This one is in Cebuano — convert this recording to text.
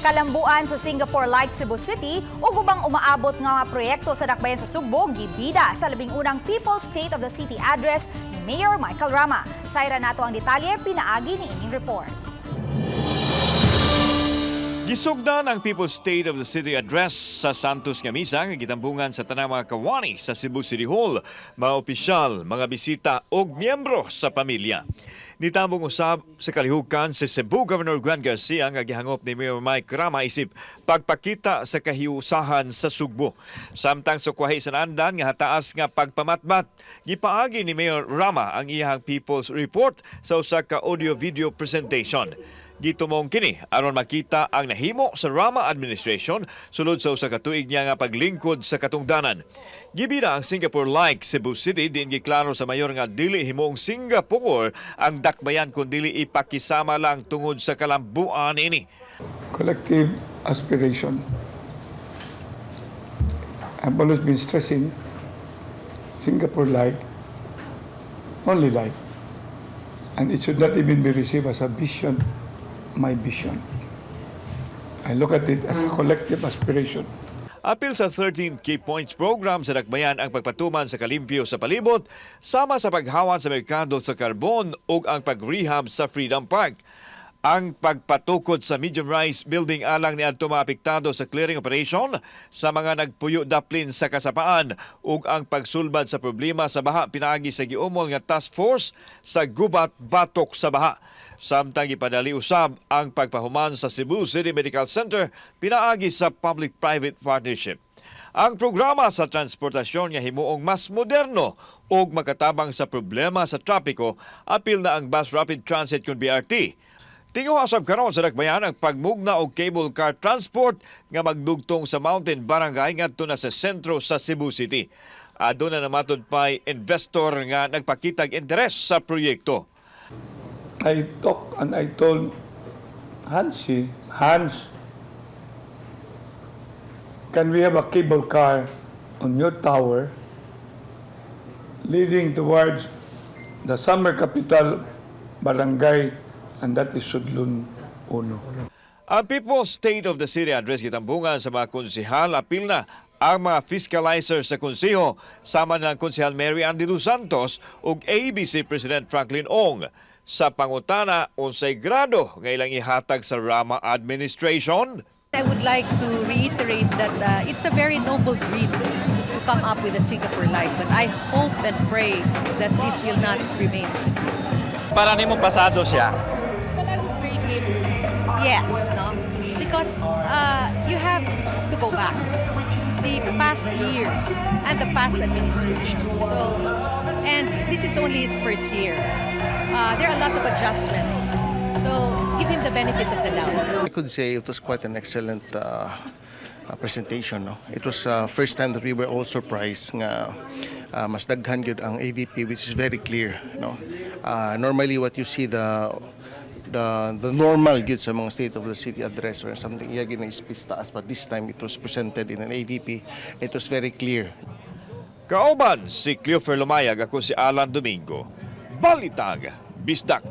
Kalambuan sa Singapore-like Cebu City ug ubang umaabot nga mga proyekto sa dakbayan sa Sugbo gibida sa 11 People's State of the City Address ni Mayor Michael Rama. Sayran nato ang detalye pinaagi ni ining report. Gisugdan ang People's State of the City Address sa Santos nga misa nga gitambungan sa tanang mga kawani sa Cebu City Hall, mga opisyal, mga bisita ug miyembro sa pamilya. Nitambong usab sa kalihukan si Cebu Governor Gwen Garcia nga gihangop ni Mayor Mike Rama isip pagpakita sa kahiusahan sa Sugbo. Samtang sukwahi sa naandan nga hataas nga pagpamatbat, gipaagi ni Mayor Rama ang iyang People's Report sa usa ka audio-video presentation. Gitumong kini aron makita ang nahimo sa Rama administration sulod sa usa ka tuig niya nga paglingkod sa katungdanan. Gibida ang Singapore-like Cebu City diin giklaro sa mayor nga dili himong Singapore ang dakbayan kun dili ipakisama lang tungod sa kalambuan ini. Collective aspiration. I've always been stressing Singapore-like, only like, and it should not even be received as a vision, my vision. I look at it as a collective aspiration. Apil sa 13 Key Points Program sa dakbayan ang pagpatuman sa kalimpyo sa palibot, sama sa paghawan sa merkado sa karbon ug ang pag-rehab sa Freedom Park. Ang pagpatukod sa medium rise building alang ni adto mga apektado sa clearing operation sa mga nagpuyo daplin sa kasapaan ug ang pagsulbad sa problema sa baha pinaagi sa giumol nga task force sa gubat batok sa baha. Samtang ipadali usab ang pagpahuman sa Cebu City Medical Center pinaagi sa public-private partnership. Ang programa sa transportasyon nga himuong mas moderno ug makatabang sa problema sa trapiko, apil na ang Bus Rapid Transit kun BRT. Tinguha sab karon sa dakbayan ang pagmugna og cable car transport nga magdugtong sa Mountain Barangay ngadto na sa sentro sa Cebu City. Aduna na matud pay investor nga nagpakitag interes sa proyekto. I talked and I told Hansi, "Hans, can we have a cable car on your tower leading towards the summer capital barangay, and that is Sudlon Uno?" Ang People's State of the City Address gitambungan sa mga konsehal, apil na ang mga fiscalizer sa konseho sama ng Konsehal Mary Ann de los Santos ug ABC President Franklin Ong. Sa pangutana unsay grado nga ilang ihatag sa Rama administration, I would like to reiterate that it's a very noble dream to come up with a Singapore like, but I hope and pray that this will not remain a secret. Para nimo pasado siya? Yes, no? Because you have to go back the past years and the past administration. So, and this is only his first year. There are a lot of adjustments. So, give him the benefit of the doubt. I could say it was quite an excellent presentation. No? It was first time that we were all surprised nga mas daghan gyud ang AVP, which is very clear. No? Normally what you see, the normal gyud sa mga State of the City Address or something, iya gyud na speech taas, but this time it was presented in an AVP. It was very clear. Kauban si Cleofer Lumayag, ako si Alan Domingo. Balitang Bisdak.